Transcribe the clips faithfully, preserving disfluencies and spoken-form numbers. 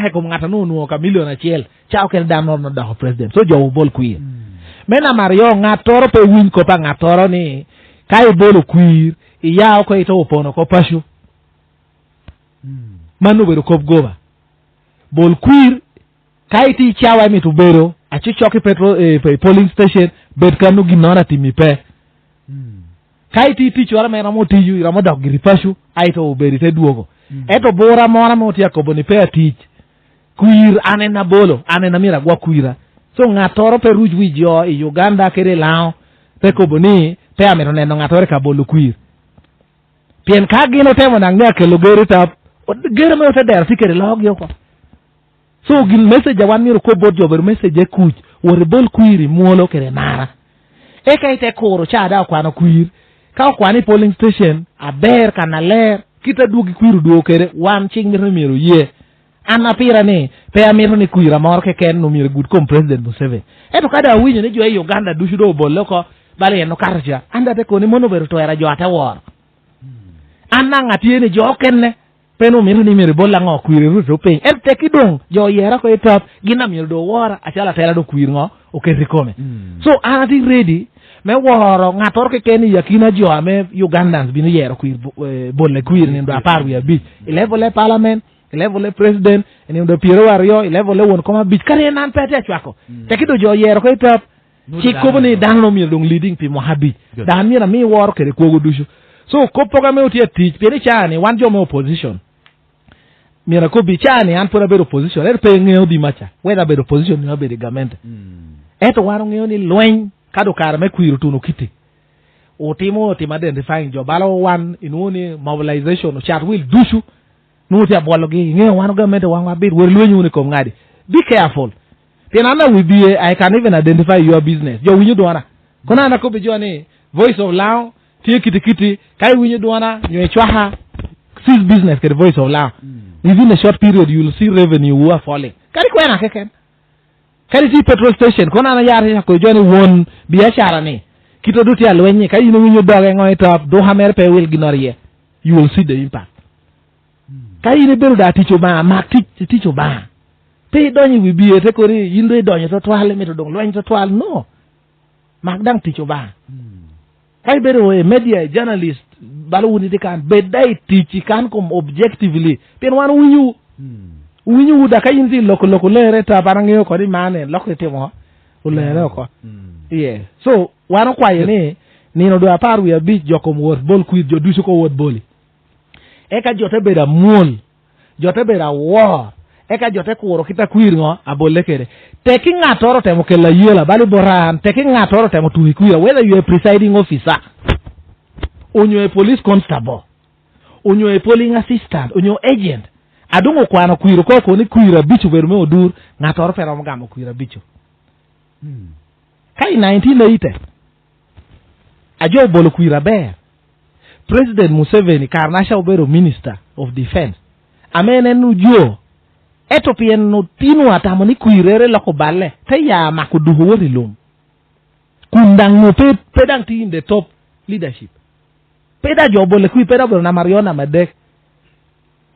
i kom ŋat a nwoŋo onwoŋo ka milion acel, ca okene dano noro doko president. So jo obol kwir. Mm. Me namba aryo, ŋattoro pe winy kop a ŋattoro ni ka ibolo kwir, iya oko ito opono oko paco. Mm. Mano obedo kop goba. Bol kwir, ka itye i cawa imito bedo, acocok i petro-, eh, pe-, polling station, bed kan ginnoro atimi pe. Mm. Ka itye i ticcoro ame iromo tiyo, iromo dok giri paco, aito obedo ite dwogo. Mm. Ento bura moro ame otye akobo ni pe atic, kwir an en abolo, an en amyero agwok kwira. So ŋattoro pe ruc wi jo i Uganda kede i Laŋo, pe kobo ni pe amito neno ŋattoro ka bolo kwir. Pien ka gin otemo naŋ ni akelo ger i tap, ot-, ger ame ote dero tye kede loogi oko. So gin message a wan myero okob bot jo obedo message e kuc, wot ibol kwir i mwolo kede mara. Eka ite kuro ca daŋ okwano kwir, ka okwano i polling station, aber kan aler, kit a dwogi kwir odwogo kede, wan cik mito ni myero oye. An apira ni, pe amito ni kwira moro keken omyero egud kom President Museveni. Ento ka daŋ awinyo ni jo i Uganda ducu doŋ obolle oko, bala en okato ca, an daŋ ate kobo ni mano obedo twero a jo ate woro. An daŋ atye ni jo okene, pe omito ni myero ibol aŋo kwir i rwot piny. Ento tekki doŋ, jo oyera oko i tap, gin a myero doŋ owora, acalo atela doŋ kwir ŋo, oket i kome. Mm. So, an atye ready me woro ŋattoro keken i akina jo ame Ugandans bino yero kwir bo-, eh, bolle kwir i nino doŋ apar wie abic. I level e parliament, i level e president, i nino doŋ pyeraryo, i level e won kom abic, kadi en an pe atye acwako. Mm. Tekki doŋ jo oyero oko i tap, cik kobo ni dano omyero doŋ leading pi mwaka abic. Good. Dano myero ami woro kede kwogo ducu. So, kop pogo ame otye atic, pien i caa ni, wan jo me opposition, myero akobbi, i caa ni an pwod abedo opposition, ento pe iŋeo di maca, whether abedo opposition nyo abedo i gamente. Mm. Ento wan oŋeo ni lweny, ka doŋ kare me kwir otuno kitti, otimo, otimo identifying jo, bala wan, inwoŋo ni mobilization, ocat wil ducu, nwoŋo tye abwologi, iŋeo wan gamente wan wabit, wot ilweny wunu i kom ŋadi. Be careful. Pien an awi bie, I can even identify your business. Jo winyo dwona. Kono an akobbi jo ni, Voice of Laŋo tye kiti kiti, ka iwinyo dwona, nyo icwaka, cease business kede Voice of Laŋo. Mm. Within a short period, you will see revenue wu are falling. Kadi kwena keken. Kadi tye i petrol station, kono an ayar i cako jo ni won biacara ni, kit a doŋ tye alweny ni, ka in iwinyo doge ŋo i top, duka mere pe wil ginnoro iye. You will see the impact. Mm. Ka in ibedo da tic Obaŋa, mak tic, tic Obaŋa. Pe idonyo i wi bie, te koni, in doŋ idonyo twatwal, imito doŋ lweny twatwal. No. Mak daŋ tic Obaŋa. Mm. Ka ibedo i media, i journalist, bala wun itye kan, bed daŋ i tic i kan kom objectively. Pien wan owinyowu. Mm. Owinyowu, da ka in tye loko, loko lerre ta, an aŋeo kodi man en, lok itimo, olere oko. Mm. Yeah. So, wan okwayo ni, nino dwe apar wie abic, jo kom wot bol kwir, jo ducu ko wot boli. Eka jo te bedo amwol, jo te bedo awor, eka jo te kuro kit a kwir ŋo abolle kede. Tekki ŋattoro otemo kelo ayela bala i bota an, tekki ŋattoro otemo tuko i kwira, whether you are a presiding officer, onyo a police constable, onyo a polling assistant, onyo agent, a doŋ okwano kwir oko, kono ni kwir abic obedo me odur, ŋattoro pe romo gamo kwir abic. Hmm. Ka i nineteen eighty, a jo obolo kwir aber. President Museveni, kare naca obedo Minister of Defense, ame en en ojo. Ento pien otino atamo ni kwirrere loko balle, te ya mako duko wot i lum. Kun daŋ nu pe, pe daŋ tye in the top leadership. Pe daŋ jo obole kwir, pe daŋ obedo namba aryo, namba adek.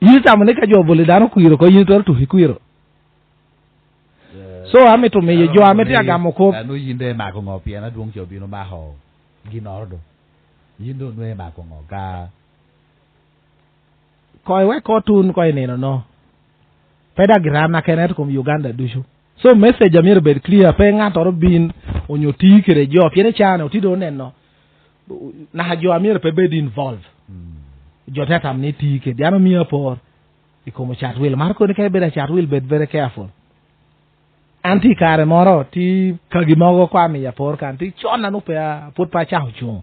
Yin itamo ni ka jo obole dano kwir oko, yin itwero tuki kwiro? Eh, so, amito miyo jo ame tye agamo kop. Anu yin doŋ imako ŋo, pien adwoŋ ca obino mako ginnoro doŋ. Yin doŋ nwoŋo imako ŋo ka? Ko iwek ko tun ko i nino no. Pe daŋ gira an akene, ento kom Uganda ducu. So, message a myero bed clear, pe ŋattoro bin onyo ti kede jo, pien i caa-ni otye doŋ oneno, naka jo a myero pe bed involved. Mm. Jo te tam ni ti kede, an omio apor i kom ocat wil. Mar koni ka ibedo acat wil, bed very careful. An tye i kare moro, tye kagi mogo kwa miyo apor kan, tye con a nwoŋo pe a-, pwod pe acako cuŋ.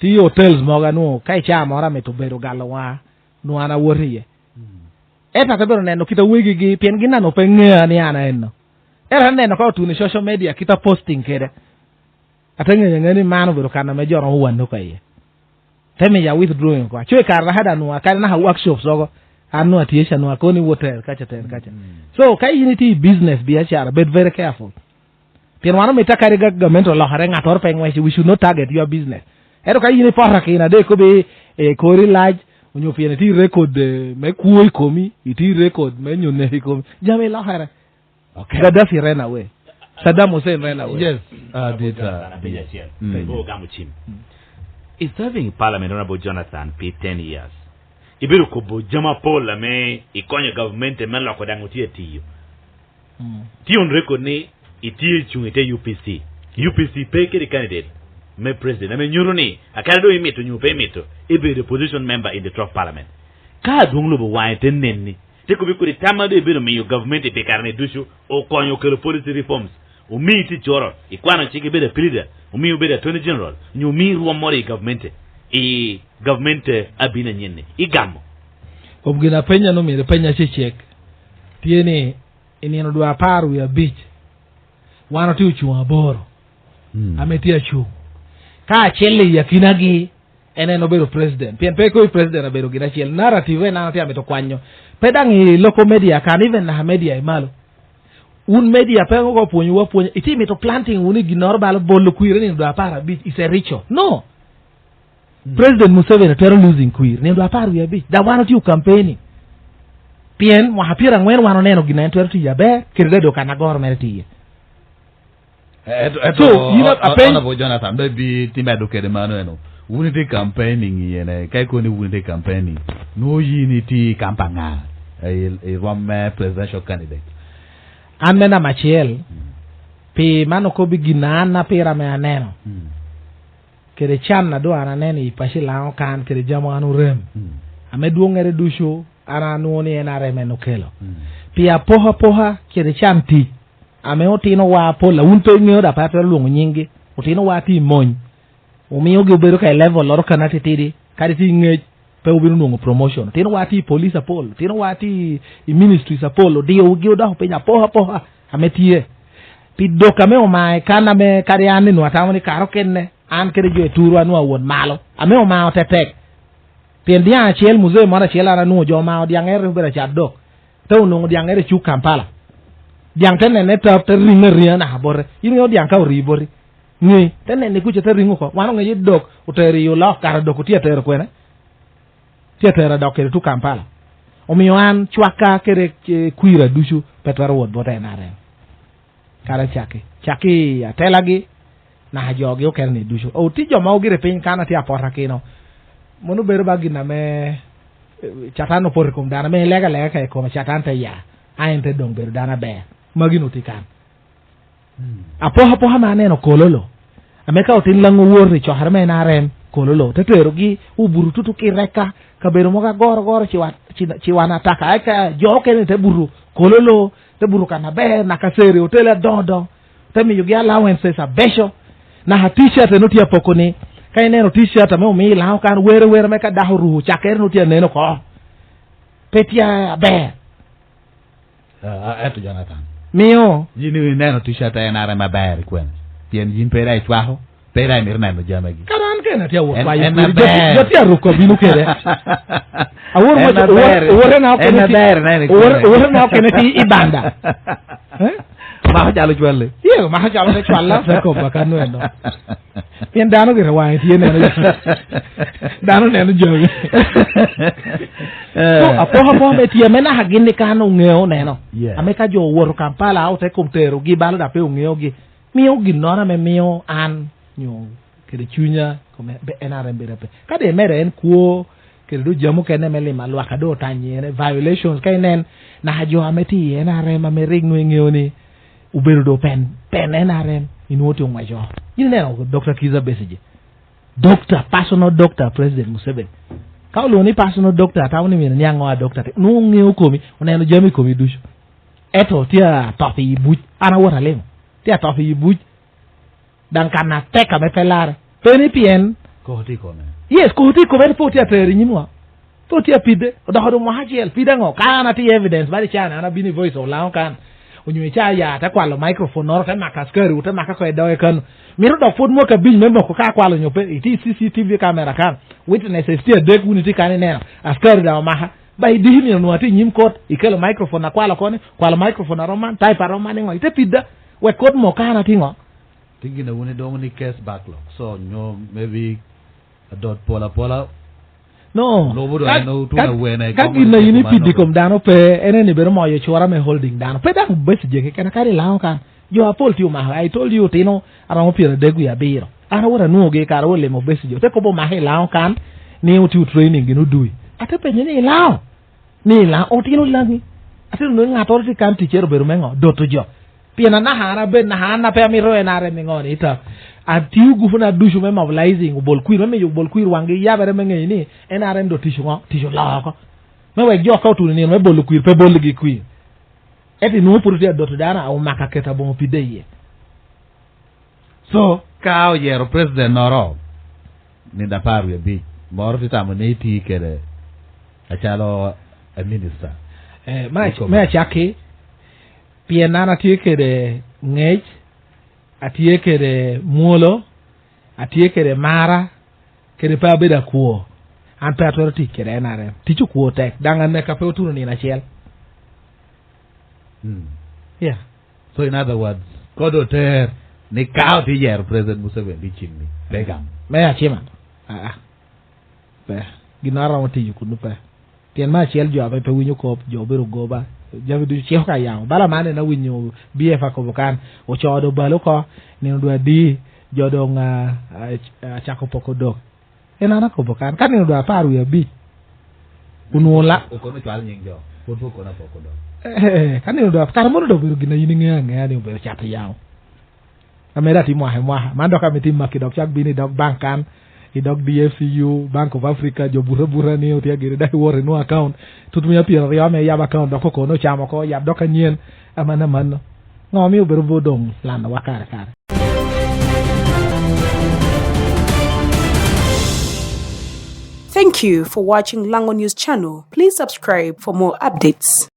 Tye hotels mogo a nwoŋo ka i caa moro amito bedo galo waŋa, nwoŋo an awoto iye. Mm. Ento ate bedo neno kit a wegigi, pien gin nano pe ŋea ni an aeno. Ento aneno ka otuno i social media kit a posting kede. Ate ŋeyo aŋea ni man obedo kan ame jo romo wanno ka iye. Te miyo a withdrawing oko. Aco i kare naka daŋ nwoŋo, kadi naka workshops oko, an nwoŋo atye ca nwoŋo akoni wot tere kaca, tere kaca. Mm. So, ka in itye i business, biacara, bed very careful. Pien wan omitta kadi ga-, gamente olokere, ŋattoro pe ŋwece, we should not target your business. Ento ka in ipoto akina, de ikobi, eh, kori lac, Onyo pien itye i record, eh, me kwo i komi, itye i record me nyo nek i komi. Jami lokere. Okay. Gaddafi ran away. Saddam Hussein ran away. Yes, uh, did, uh, An apenyo acel. Mm. Bo ogamo cim. Mm. I serving parliament, Honorable Jonathan, pi ten years. Ibedo kobo jami apol ame ikonyo gavumenti me loko daŋ otye atiyo. Mm. Tye on record ni itye icuŋ i te U P C. U P C pe kede candidate me president, ame nyuto ni akadi doŋ imito onyo pe imito, ibedo opposition member in the twelfth parliament. Ka adwoŋ lobo waŋe te nenni, te kobbi kodi tamma doŋ ibedo miyo gavumenti pi kare-ni ducu, okonyo okelo policy reforms, omii ticcoro, ikwano cik, ibedo a pleader, omii ibedo attorney general, onyo omii rwom moro i gavumenti, i gavumenti abino anyen-ni, igamo. Kom gin apenya no myero ipenya cecek. Tye ni, i nino dwe apar wie abic, wan otye ocuŋ aboro, mm, ame tye acuŋ. Ka acel i akinagi, en en obedo president. Pien pe ikobo president abedo gin acel. Narrative en an atye amito kwanyo. Pe daŋ i local media kan, even naka media i malo. Wun media pe oko pwonyowu apwonya. Itye mito planting wunu i ginnoro bala bolo kwir i nino dwe apar abic. It's a ritual. No. Mm. President Museveni twero losing kwir nino dwe apar wie abic. Da wan otye campaigning. Pien mwaka pyeraŋwen wan oneno gin en twero tiyo aber, kede dado kan agoro mere tiye. Eto, eto, So, you know, o-, o-, apeny- Honorable Jonathan, be bi ti medo kede mano eno. Wun itye campaigning i ene, ka ikobo ni wun itye campaigning, nwoŋo yin itye i kamp aŋa? I, i rwom me presidential candidate? An me namba acel, mm, pi man okobo gin a an apira ame aneno. Mm. Kede can a doŋ an aneno i paco i Laŋo kan, kede jami an orem. Mm. Ame dwoŋŋere ducu, an anwoŋo ni N R M en okelo. Mm. Pi apokapoka, kede can tic, ame otinowa apol, a wun pe iŋeo dok pe atwero lwoŋo nyinggi, otinowa tye i mony, omiogi obedo ka i level-loro kan atitidi, kadi tye i ŋec, pe obino nwoŋo promotion. Otinowa tye i police apol, otinowa tye i ministries apol, odiogi odoko piny apokapoka ame tye. Pi dok ame omae kan ame kadi an nino atamo ni kare okene, an kede jo i turwa nwoŋo awot malo, ame omao tetek. Pien dyaŋ acel, muzee moro acel an anwoŋo jo omao dyaŋere rik obedo acat dok. Te onwoŋo dyaŋere i cuk Kampala. Dyaŋ te nene tap, te riŋo ariŋa naka bote. In iŋeo dyaŋ ka orii boti? Ŋe, te nene kuca te riŋo oko. Wan oŋeyo dok otero i olok, kara dok otye atero kwene? Tye atero dok kede tuko Kampala. Omio an cwaka kede, eh, kwira ducu pe twero wot bot N R M. Kara caki. Caki atelagi, naka jogi okene ni ducu. O, tye jo mogo gire piny kan atye apota kino. Mono bedo ba gin ame, eh, Catan opoto i kom dano, ame lega lega ka i kome, Catan te ya, a en te doŋ bedo dano aber. Magi no tye kan. Mm. Apokapoka ame aneno Kololo, ame ka otin Laŋo wot i cokere me N R M, Kololo, te terogi Obutu tutu ki Reka, kabedo mogo agoro goro ciwa-, ci-, ciwan ataka, eka jo okene te buto Kololo, te buto kan aber, naka seri, otele adoŋo doŋo, te miyogi allowances abeco, naka t-shirt en otye apoko ni, ka ineno t-shirt ame omio i Laŋo kan, were were ame ka dako oruko, cakere en otye anen oko, pe tye aber. Ah, ah, ento Jonathan. Mio. Yin ineno t-shirt a N R M aber i kwene? Pien yin pe daŋ icwako, pe daŋ imito neno jamigi. Kara an kena tye awot kwayo kwiri, jo, jo tye aruko bino kede. Awor wot, owor, owor na okene ti, owor, owor na okene ti i banda. Eh? Mako calo cwalle. Iye, mako calo te cwalla, te kobba kano eno. Pien dano gire waŋe tye neno jo. Dano neno jogi. Eh. So, apokapoka me tye, ame naka gin ni kan oŋeo neno. Yes. Ame ka jo owoto Kampala, ote kom terogi balo, dok pe oŋeogi. Mio ginnoro ame mio an, nyo kede cunya, kome, be, N R M bedo ape. Ka de mere en kwo, kede doŋ jami okene me limo alwaka doŋ otanyo iye, violations, ka inen, naka jo ame tye i N R M ame rik nwoŋo iŋeo ni obedo doŋ pen, pen N R M, inwoŋo tye oŋweco. Yin ineno Doctor Kizza Besigye, doctor, personal doctor President Museveni. Ka olwoŋo ni personal doctor, atamo ni myero niaŋ ŋo a doctor te, nwoŋo ŋeo komi, oneno jami i komi ducu. Eto tye atop i buc, an awot alimo, tye atop i buc. Daŋ kan atek ame pe larre. Pe ni pien. Koko tye i kome. Yes, koko tye i kome, ento pe otye atero i nyimwa. Pe otye apide, odoko doŋ mwaka acel, pide aŋo? Ka an atye i evidence, bala icaa-ni an abino i Voice of Lango kan, onyo icaa ya, te kwalo microphone-noro, te mako askari, te mako oko i doge kano. Mito dok pwod mwaka abic me moko ka akwalo onyo pe, itye i C C T V camera kan, witnesses tye adek, wun itye kan ineno, askari daŋ omaka. Ba idiki nino nwoŋo atye i nyim kot, ikelo microphone akwalo koni, kwalo microphone arom man, type arom man, iŋo? Ite pida, wek kot mo kan atye ŋo? Tye gin a wun idoŋo ni case backlog, so nyo maybe adot pol apola. No. Lubo dong ka, en otun ka, awene, ka gin a in ipidde i kom dano pe, en en ibedo moyo cura me holding dano. Pe dako Besigye keken, kadi i Lango kan. Jo apol tye omako. I told you, otino aromo pyeradek wie abiro. An awot anwoŋogi i kare olimo Besigye. Ote kobo omako i Lango kan, ni otio training gin odui. Ate penye ni i Lango? Ni i Lango, otino Langi. Ate nwoŋo ŋattoro tye kan ticcere obedo me ŋo? Doto jo. Pien anaka an abed, naka an ape amito N R M i ŋo ni ita. Atio gupu na ducu me mobilizing, obol kwir, me miyo obol kwir waŋgi yabere me ŋeyo ni N R M do tic ŋo? Tic oloo oko. Me wek jo ka otuno i nino me bolo kwir, pe bolgi kwir. Ento inwoŋo pwod otye adoto dano a omako aketa boŋo pide iye. So, ka oyero president-noro, nino apar wie abic, moro tye tamo ni iti kede acalo a minister. Eh, me ac-, me acakki, pien an atye kede ŋec, atye kede mwolo, atye kede mara, kede pe abedo akwo. An pe atwero tic kede N R M. Tic okwo tek, daŋ aneka pe otuno nino acel. Mm. Yeah. So in other words, kodi oter ni ka otye yero President Museveni i cimmi, pe gamo. Me acima. Ah, ah. Pe. Gin a romo tiyo kunu pe. Pien me acel jo ame pe winyo kop, jo obedo goba. Jami ducu ciko ka yamo. Bala man en awinyo B F akobo kan, ocoo do balo oko, nino dwe adi, jo doŋ, ah, ah, acako poko dok. En an akobo kan, ka nino doŋ apar wie abic, onwoŋo la- Okono cwal nying jo, pwod pe okono apoko doŋ. Eh, ka nino doŋ, kare mono doŋ obedo gin a in iŋeo aŋea ni obedo cato yamo. Ame daŋ tye mwaka i mwaka. Man dok ame tye maki dok cak bino i dog bank kan, i dog D F C U, Bank of Africa, jo buto abuta ni otye gire, dok iwot inwoŋo account. Tut mia pyeraryo ame iyabo account, dok okono ocamo oko, yab dok anyen, amanno amanno. Ŋo omio obedo bot doŋ lanowa kare kare? Thank you for watching Lango News Channel. Please subscribe for more updates.